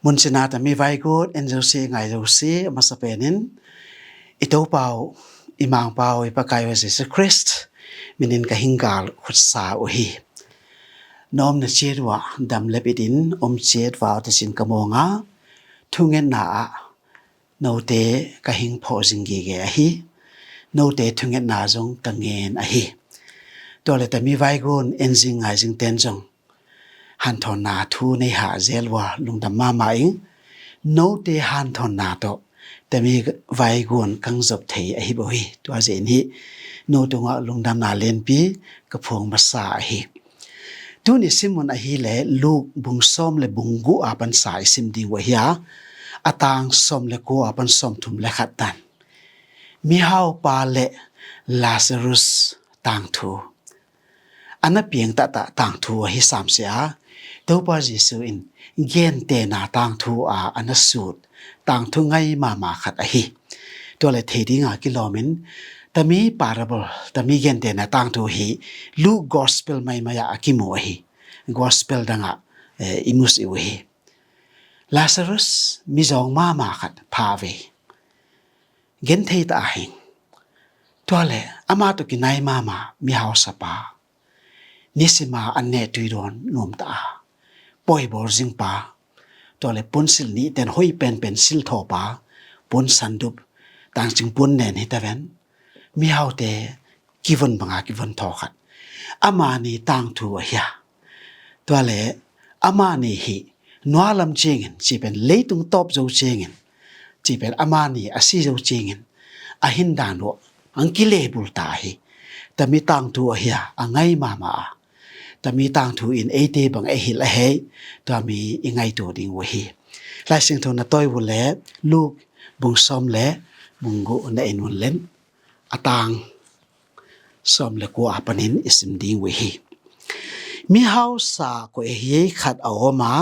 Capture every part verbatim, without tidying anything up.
Muncinata mi vaigut en zosi ngai zosi a masa penin i Topa uh, i Mangpa uh, i Pakai uh Jesu Khrist minin ka hinggal khutsa uh hi. Na omna ciat uh ah dam le bitin om ciat vau tacin ka muang a, thungetna ah note ka hing phawh zing gige ahi. Note thungetna zong ka ngen ahi. Tua le tami vaigun en zing ngai zing ten zong hanthawnna thu nei hah zel uh a lungdam mahmah ing. Note hanthawnna tawh tami vaigun kang zop thei ahi bo hi. Tua zia in hi no tungah lungdamna lenpi ka phuang masa ahi. Tuni simun ahi le Luk bung sawm le bung guh a pansa i sim ding uh ahi a, a tang sawm le kua a pan sawm thum le khat tan. Mihaupa le Lazarus tangthu. A na piang tahtah tangthu ahi samsia a, Topa Jesu in gentena tangthu a a na sut tangthu ngai mahmah khat ahi. Tua le thei dinga kilawmin tami parable, tami gentena tangthu hi Luk gospel maimai ah a kimu ahi. Gospel dangah eh, i musi uh hi. Lazarus mizawng mahmah khat pha vei. Genthei ta ahing. Tua le ama tawh kinai mahmah mihausapa, nisima an ne tui dawn nuam ta a, pawi bawl zingpa, tua le punsil nih ten hoi penpen silthawpa, pun sandup, tangcing pun nen hi ta ven. Mihaute kivon banga kivon thaw khat. Amani tangthu ahi a. Tua le amani hi nualam ciangin, ci pen leitung tawp zo ciangin, ci pen amani a si zo ciangin a hindan uh ang kilebul ta hi. Tami tangthu ahi a, a ngai mahmah a. Tami tangthu in eite bang e hilh a hei, tua mi i ngaitu ding uh hi. Laising thu na tawi uh le Luk bung sawm le bung guh na en un len a tang sawm le kua a panin i sim ding uh hi. Mihausa koi hiei khat a om a,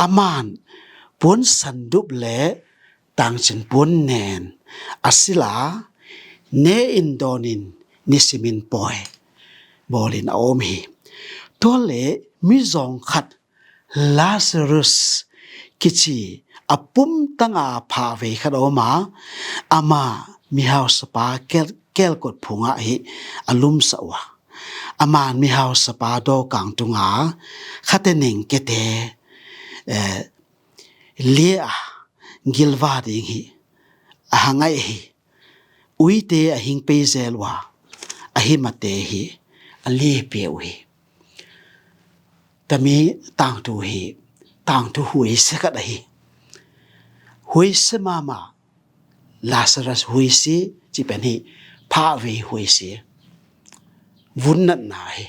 aman pun sandup le tangcin pun nen a sila, ne in dawnin nisimin pawi bawlin a om hi. Tua le mizawng khat Lazarus kici a pumtanga phah vei khat a om a, ama mihausapa kel, kelkot phungah hi a lumsa uh a. Aman mihausapa dawkang tunga khate neng kete eh, lia a gilva ding hi a hangai hi. Uite a hing pei zel uh a, a himate hi a lia pia uh hi. Tami tangthu hi tangthu huaise khat ahi. Huaise mahmah Lazarus huaise ci pen hi phah vei huaise. Vun natna hi.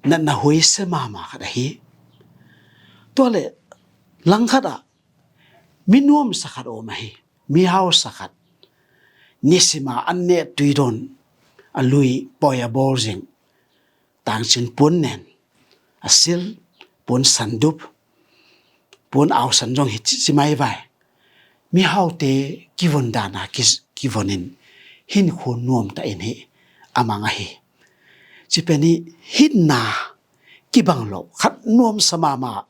Natna huaise mahmah khat ahi. Tua le langkhat ah mi nuamsa khat om ahi. Mihausa khat. Nisima an ne tui dawn a lui pawi a bawl zing. Tangcin pun nen a sil, pun sandup, pun ausan zong hi ci, ci mai vai. Mihaute kivon dana ki, kivonin hinkhun nuam ta in hi a mang ahi. Ci pen hi hinna kibang lo khat nuamsa mahmah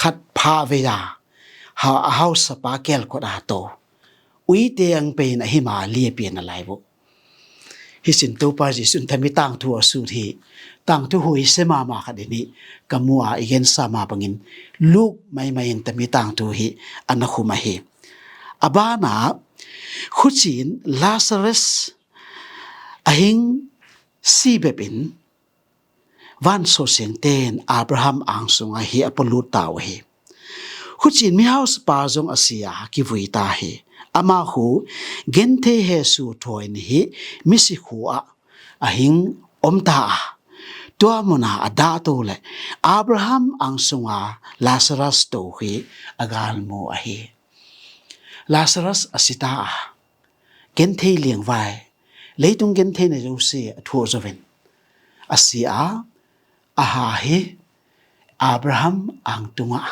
khat phah vei a, ha, a hausapa kelkot a to. Uite ang pein a hima lia pian a lai uh. Hi sin Topa Jesu in tami tangthu a sut hi. Tangthu huaise mahmah khat in hi ka mu a i gensa mah bangin Luk maimai in tami tangthu hi a na khum ahi. A bana khucin Lazarus a hing si bepin vanso siangten Abraham ang sungah hi a palut ta uh hi. Khucin mihausapa zong a si a kivui ta hi. Amah khu genthei hesu thawi ni hi misi khu ah a hing om ta a, tua muna a dahto le Abraham ang sunga Lazarus to hi a galmu ahi. Lazarus a si ta a, genthei liangvai, leitung genthei na zosi a thuah zoven a si a, a ha hi Abraham ang tungah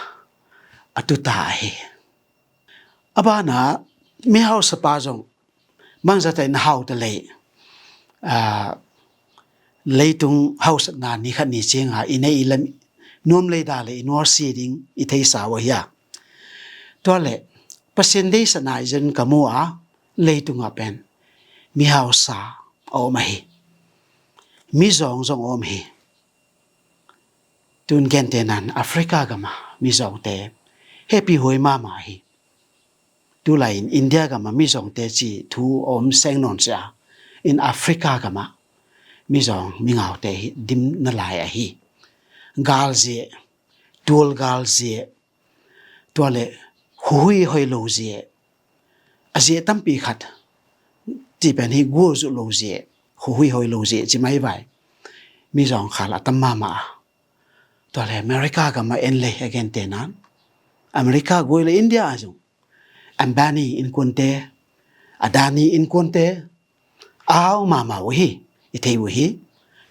a tuta ahi. A bana mihausapa zong mangzata in hauta lei, aa, leitung hausatna ni khat ni cianga i nei i lam nuam lei da le i nuarsi ding i theisa uh ahi a. Tua le Pasian deisatna i zin ka mu a, leitungah pen mihausa a om ahi. Mizawng zong a om hi. Tun gentehna in Africa gama mizawngte hehpih huai mahmah hi. Tulai in India gama mizawngte ci thu a om seng nawn sia, in Africa gama mizawng mingaute hi dim na lai ahi. Galzie, tual galzie, tua le huhui hoi lo zie, a zie tampi khat, ti pen hi gua zu lo zie, huhui hoi lo zie ci mai vai. Mizawng khal a tam mahmah a. Tua le America gama en le a gentehna in America guai le India a zong Ambani innkuante, Adani innkuante a hau mahmah uh hi, i thei uh hi.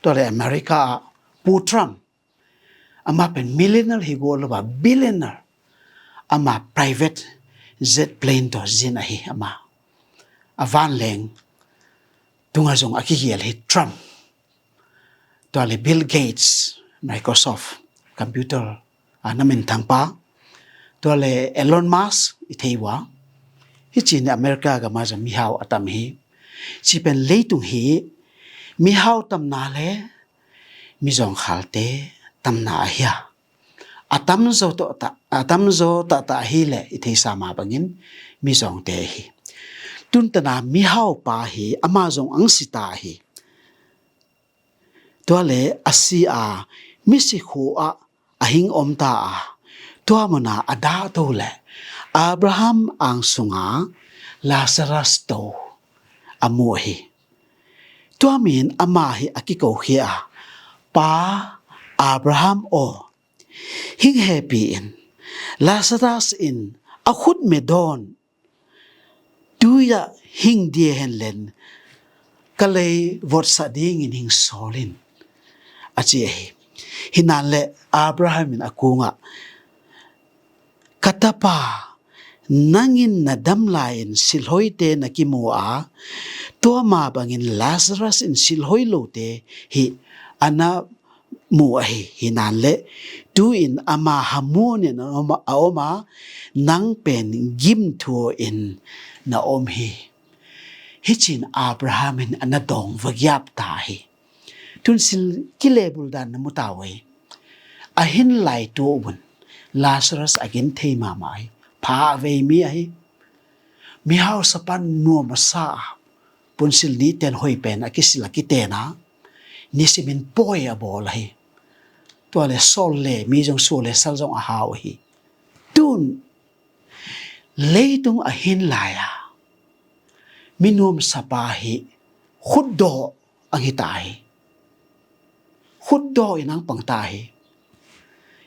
Tua le America a Pu Trump, ama pen millionaire hi gua lo a, billionaire. Ama private jet plane tawh zin ahi ama. A vanleng tungah zong a kigial hi Trump. Tua le Bill Gates, Microsoft computer a na minthang pa. Tua le Elon Musk i thei uh a. Hi ci ni America gama zong mihau a tam hi. Ci pen leitung hi mihau tamna le mizawng khalte tamna ahi a. A tamzaw tawh ta, a tamzaw tahtah hi le i theisa mah bangin mizawngte hi. Tuntana mihau pa hi, ama zong ang si ta hi. Tua le a si a misi khua ah a hing om ta a, tua muna a dahto le Abraham ang sunga Lazarus to a mu hi. Tua min ama hi a kiko hi a, Pa Abraham aw, hing hehpih in, Lazarus in a khutme dawn tui ah hing dia hen len ka lei votsak dingin hing sawl in, a ci ahi. Hinan le Abraham in a kungah, ka tapa, nangin na dam lai-in silhoite na kimu a, tua mah bangin Lazarus in silhoi lote hi a na mu ahi. Hinan le tu-in ama hamuanin a om a, nang pen gimthu in na om hi. Hi cin Abraham in a na dawng va giap ta hi. Tun sil kilebul dan na mu ta uh hi. A hin lai tu un Lazarus a gin thei mahmah hi. Pha a vei mi ahi. Mihausa pan nuam a sa a, punsil niten hoi pen a kisil a kiten a, nisimin pawi a bawl ahi. Tua le sawl le mi zong, sual le sal zong a hau ahi. Tun leitung a hin lai a mi nuamsa pa hi khutdaw ang hi ta hi. Khutdaw in ang pang ta hi.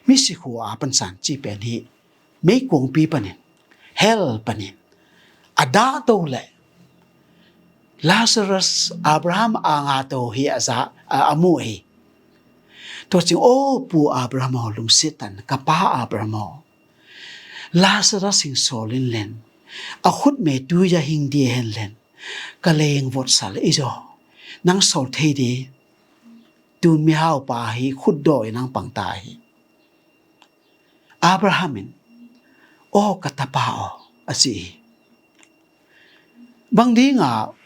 Misi khua a pansan ci pen hi meikuangpi panin, hell panin a dahto le Lazarus Abraham anga to hi a za a, a mu hi. Tua cing, aw Pu Abraham aw, lungsiat tan, ka pa Abraham aw, Lazarus hing sawl in len, a khutme tui ah hing dia hen len ka leng votsak le i zaw, nang sawl thei di. Tun mihau pa hi khutdaw in ang pang ta hi. Abraham in, aw ka tapa aw, a ci hi. Bang dinga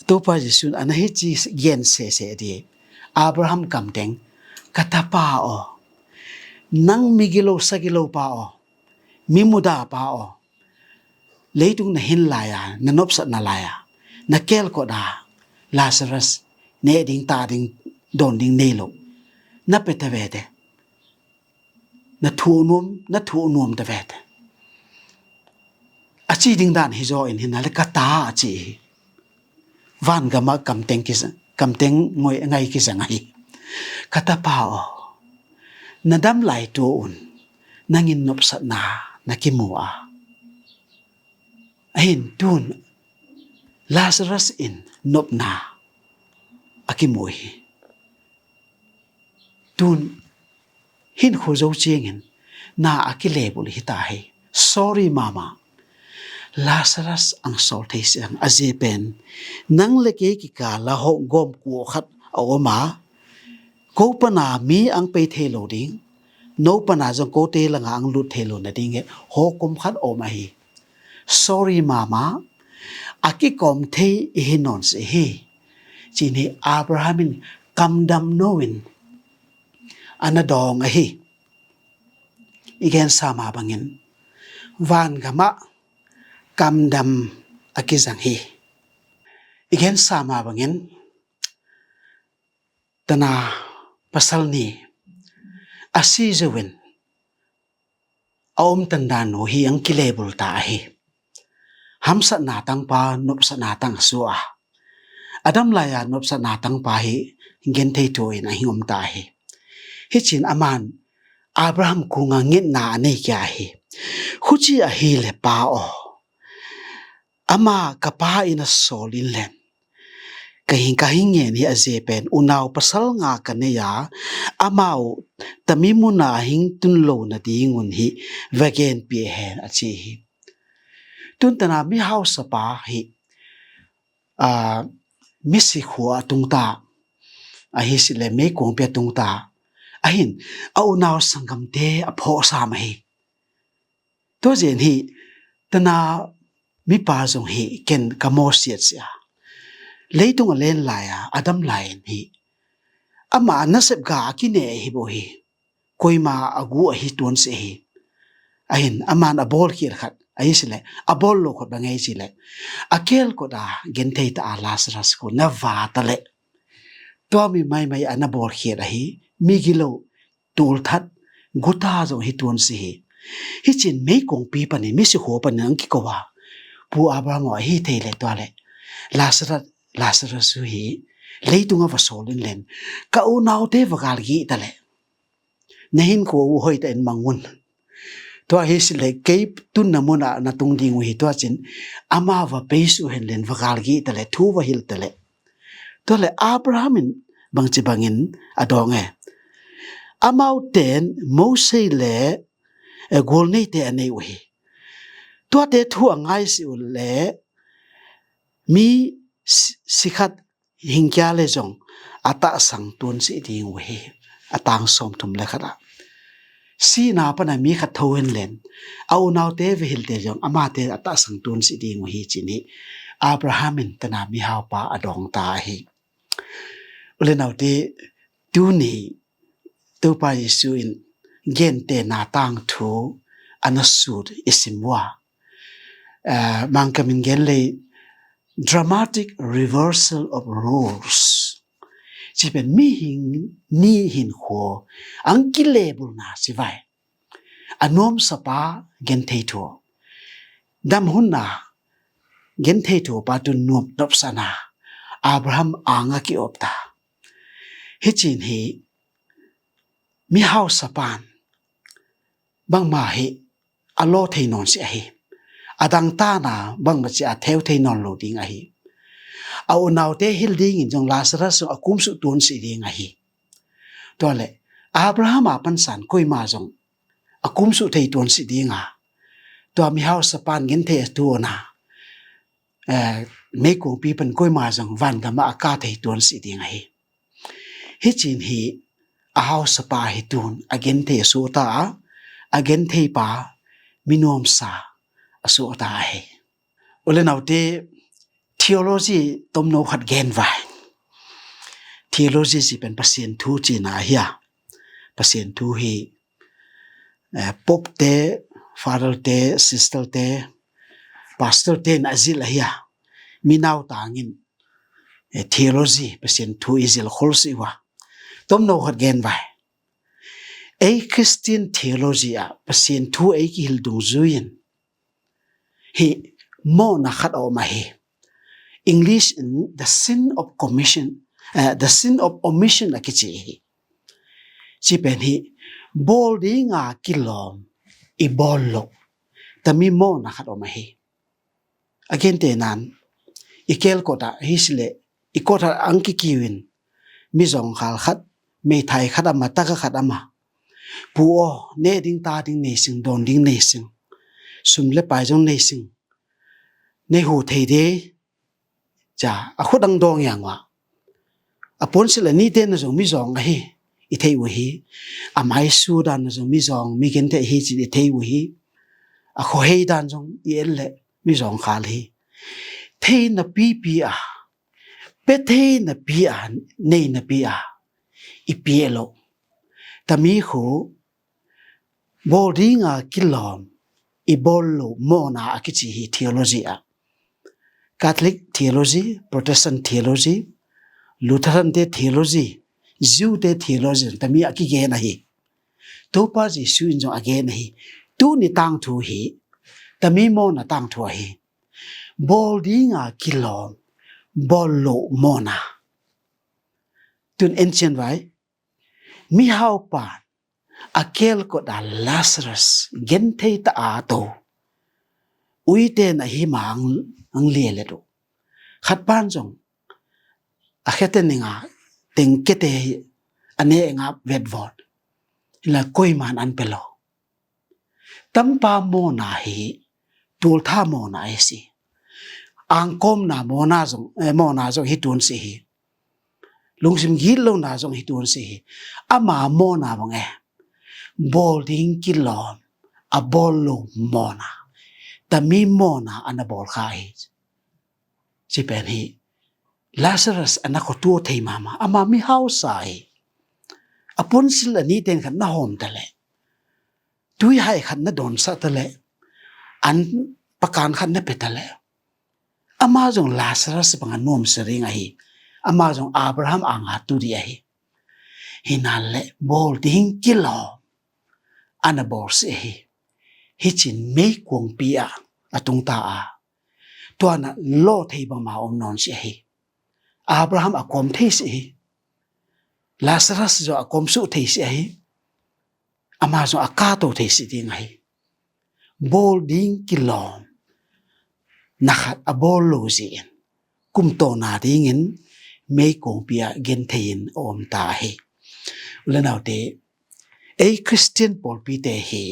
Topa Jesuh in a na hi ci gen sese di? Abraham kamteng, ka tapa aw, nang migilo sagilo pa aw, mimuda pa aw, leitung na hin lai a, na nopsakna lai a, na kelkot a Lazarus neh ding, ta ding, dawn ding nei lo, na pia ta vete. Na thuh nuam, na thuh nuam ta vete, a ci ding dan hi zaw in, hinan le ka ta a ci hi. Van gama kamteng kizang, kamteng ngoi ngai kizang ahi. Ka tapa aw, na dam lai tu un nangin nopsakna na kimu a, ahin tun Lazarus in nopna a kimu hi. Tun hin khu zo ciangin na a kilebul hi ta hi. Sorry mama. Lazarus ang sawl thei siang, a zia pen nang le kei kikal a hong gawm kua khat a om a, ko pana mi ang pei thei lo ding, no pana zong kote langa ang lut thei lo nading hi, hawkom khat om ahi. Sorry mama, a kikom thei i hi nawn sih hi, ci-in hi Abraham in kamdam no in a na dawng ahi. I gensa mah bangin vangamah kamdam a kizang hi. I gensa mah bangin tana pasal ni a si zo in a om tandan uh hi ang kilebul ta ahi. Hamsatna tangpa nopsatna tang a suah a, a dam lai-a nopsatna tangpa hi genthei thu in a hing om ta ahi. Hicin aman Abraham kunga ngetna a nei kia ahi. Huci ahi le pa aw, ama ka pa in a sawl in len ka hing ka hing ngen hi a ze pen unau pasal nga ka nei a, amau tami muna hing tun lo nadingun hi va genpih hen a ci hi. Tuntana mi hausapa hi, a, misi khua a tungta ahi sih le meikuangpi a tungta ahin a unau sanggamte a phawhsam ahi. Tua zen hi tana mipa zong hi ken ka mawsiat sia. Leitung a len lai-a a dam lai-in hi ama nasep ga a kine hi bo hi. Koima a gu ahi tuan si ahi. Ahin aman a bawl khiat khat ahi si le a bawl lo khat bang ahi si le a kel kawt a genthei ta a Lazarus ko na va ta le tua mi maimai a na bawl khiat ahi. Mi gilo tulthat guta zong hi tuan si hi. Hicin meikuangpi panin misi khua panin ang kiko a, Pu Abraham aw, ahi thei le tua le Lazarus, Lazarus hi leitung a va sawl in len ka unaute va galgih ta le na hin khua uh hoih ta in mang un. Tua hi si le kei tunna munah na tung ding uh hi tua cin ama va pei suh hen len va galgih ta le thu va hilh ta le. Tua le Abraham in bangci bangin a dawng e. Amau ten Mose le, eh, gualneite a nei uh hi. Tuate thu a ngai si uh le mi si-, sikhat hingkia le zong a tahsang tuan si ding uh hi. A tang sawmthum le khat ah sina pana mi khat tho hen len a unaute vehilhte zong amate a tahsang tuan si ding uh hi cin hi Abraham in tana mihaupa a dawngta ahi. U le naute, tuni Topa Jesu in gente na tangthu a na sut i sim uh a, eh, Mangkam in gen lei dramatic reversal of roles. Ci pen mihing ni hinkhua ang kilebulna ci vai. A nuamsapa genthei thu, dam hunna genthei thu pa tu nuam nopsana Abraham anga ki-op ta. Hicin hi mihausapan bangma hi a law thei nawn si ahi. A dangtana bangma ci a theu thei nawn lo ding ahi. A unaute hil dingin zong Lazarus zong a kumsuh tuan si ding ahi. Tua le Abraham a pansan koima zong a kumsuh thei tuan si dinga, tua mihausapan genthei a tuana, eh, meikuangpi pan koima zong vangama a ka thei tuan si ding ahi. Hicin hi a hausapa hi tun a genthei a suhta a, a gentheipa minuamsa a suhta ahi. U le naute, theology tomno khat gen vai. Theology ci pen Pasian thu cina hi a. Pasian thu hi, eh, Pope te, Father te, Sister te, Pastor te na zil ahi a. Minau tangin, eh, theology Pasian thu i zil khol si uh a. Tomno khat gen vai. Ei Christian theology ah Pasian thu ei kihil dungzui in hi mawhna khat a om ahi. English in the sin of commission, eh, the sin of omission a kici hi. Ci pen hi bawl dinga kilawm i bawl loh tami mawhna khat om ahi. A gentenan i kel kawtah hi si le i kawtah ang kikiu in mizawngkhal khat, meithai khat ama, taka khat ama, pu aw, ne ding ta ding nei sing, dawn ding nei sing, sum le pai zong nei sing, nei hu thei de, ca a khut ang dawng yang uh a, a puan silh a nite na zong mizawng ahi, i thei uh hi. A maisu dan zong mizawng, mi genthei hi ci-in i thei uh hi. A khuahei dan zong i et leh mizawng khal hi. Theina pipi a, pia theina pi a, neina pi a i pia lo. Tami khu bawl dinga kilawm, i bawl lo mawhna a kici hi theology ah. Catholic theology, Protestant theology, Lutheran te theology, Jew te theology, tami a kigen ahi. Topa Jesu in zong a gen ahi. Tuni tangthu hi, tami mawhna tangthu ahi. Bawl dinga kilawm, bawl lo mawhna. Tun encian vai, mihaupa a kelkot a Lazarus genthei ta a to. Uite na hi ma ang, ang lia le do. Khat pan zong a khete ninga teng kete hi a ne nga vetvot. Ila koiman an pelo. Tampa mawhna hi, tultha mawhna hi si. Angkawmna mawhna zong, eh, mawhna zong hi tun si hi. Lungsim gitlona zong hi tun si hi. Ama mawhna bang e, bawl ding kilawm, a bawl lo mawhna. Tami mawhna a na bawl kha hi. Ci pen hi. Lazarus a na khuatua thei mama, ama mi hausa hi. A punsil a niten khat na hawm ta le, tuihai khat na dawnsa ta le, an pakan khat na pe ta le, ama zong Lazarus banga nuamsa ding ahi. Ama zong Abraham anga tu ding ahi. Hinan le bawl ding kilawm a na bawl si ahi. Hicin meikuangpi a a tungta a, tuana law thei bangma om nawn si ahi. Abraham a kawm thei si ahi. Lazarus zong a kawm suh thei si ahi. Ama zong a kato thei si ding ahi. Bawl ding kilawm na khat a bawl lo zi-in kumtawna dingin meikuangpi a genthei in a om ta ahi. Ulenaute, ei Christian pawlpite hi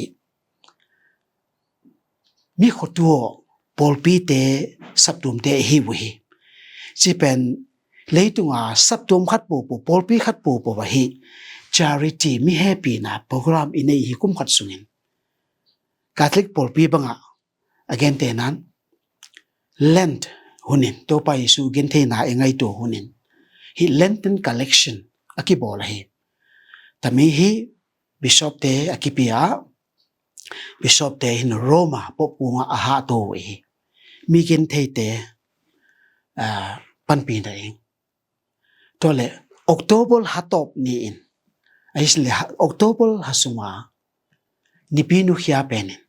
mi khuatua pawlpite saptuamte hi uh hi. Ci pen leitunga saptuam khat popo, pawlpi khat popo ahi charity, mi hepina program i nei hi kum khat sungin. Catholic pawlpi banga a gente nan Lent hunin, Topa Jesu gentheina i ngaito hunin hi Lenten collection a kibawl ahi. Tami hi bishop te a kipia, bishop te hin Roma pop kunga a hahto uh hi. Mi gentheite, ah, panpina ing. Tua le October ha tawp ni-in, a hi le ha, October ha sunga nipi nukhia penin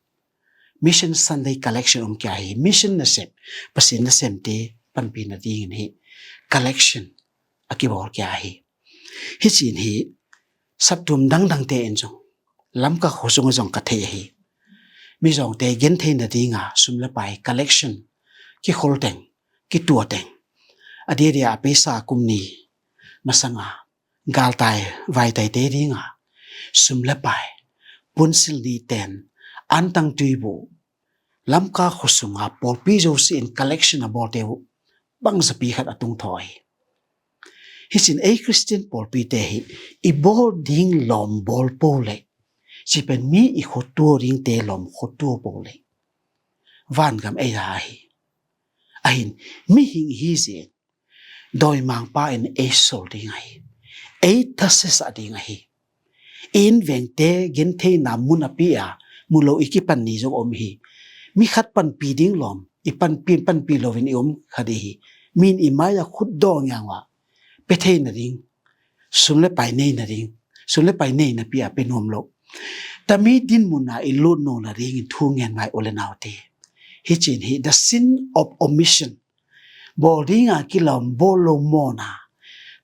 Mission Sunday collection om kia hi. Mission nasep, Pasian nasemte panpina dingin hi collection a kibawl kia hi. Hicin hi saptuam dangdangte in zong, Lamka khua sunga zong ka thei ahi. Mizawngte gentheina dinga sum le pai collection kikhol teng, kitua teng, a diadia a peisa kum ni masanga galtai vaitaite dinga sum le pai, punsil ni ten, antang tuibu, Lamka khua sunga pawlpi zosi in collection a bawlte uh bangzapi khat a tungthaw hi. Hicin ei Christian pawlpite hi i bawl ding lawm bawl po le, ci pen mi i khuatua dingte lawm khuatua po le, vangam ei a hi. Ahin mihing hi zin dawimangpa in ei sol ding ahi, ei thasesah ding ahi. I invengte gentheina mun a pi a mu lo i kipan ni zong om hi. Mi khat panpi ding lawm i panpi, panpi loin i om kha ding hi. Min i mai a khut daw ngiang uh a pe theina ding, sum le pai neina ding, sum le pai neina pi a pe nuam lo. Tami din muna i lut nona dingin thu ngen vai u le naute. Hicin hi the sin of omission. Bawl dinga kilawm bawl lo mawna,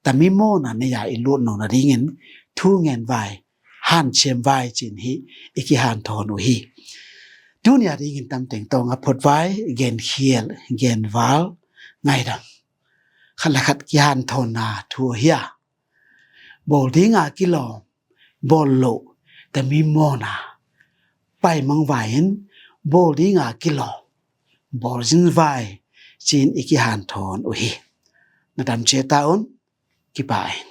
tami mawna nei a i lut nona dingin thu ngen vai, hanciam vai cin hi i kihanthawn uh hi. Tunia dingin tamteng tawng a phot vai, genkhial, genval, ngaidam, khat le khat kihanthawnna thu hi a, bawl dinga kilawm bawl lo, tami mawna pai mang vai in bawl dinga kilawm bawl zin vai cin i kihanthawn uh hi. Na dam cia ta un, kipa in.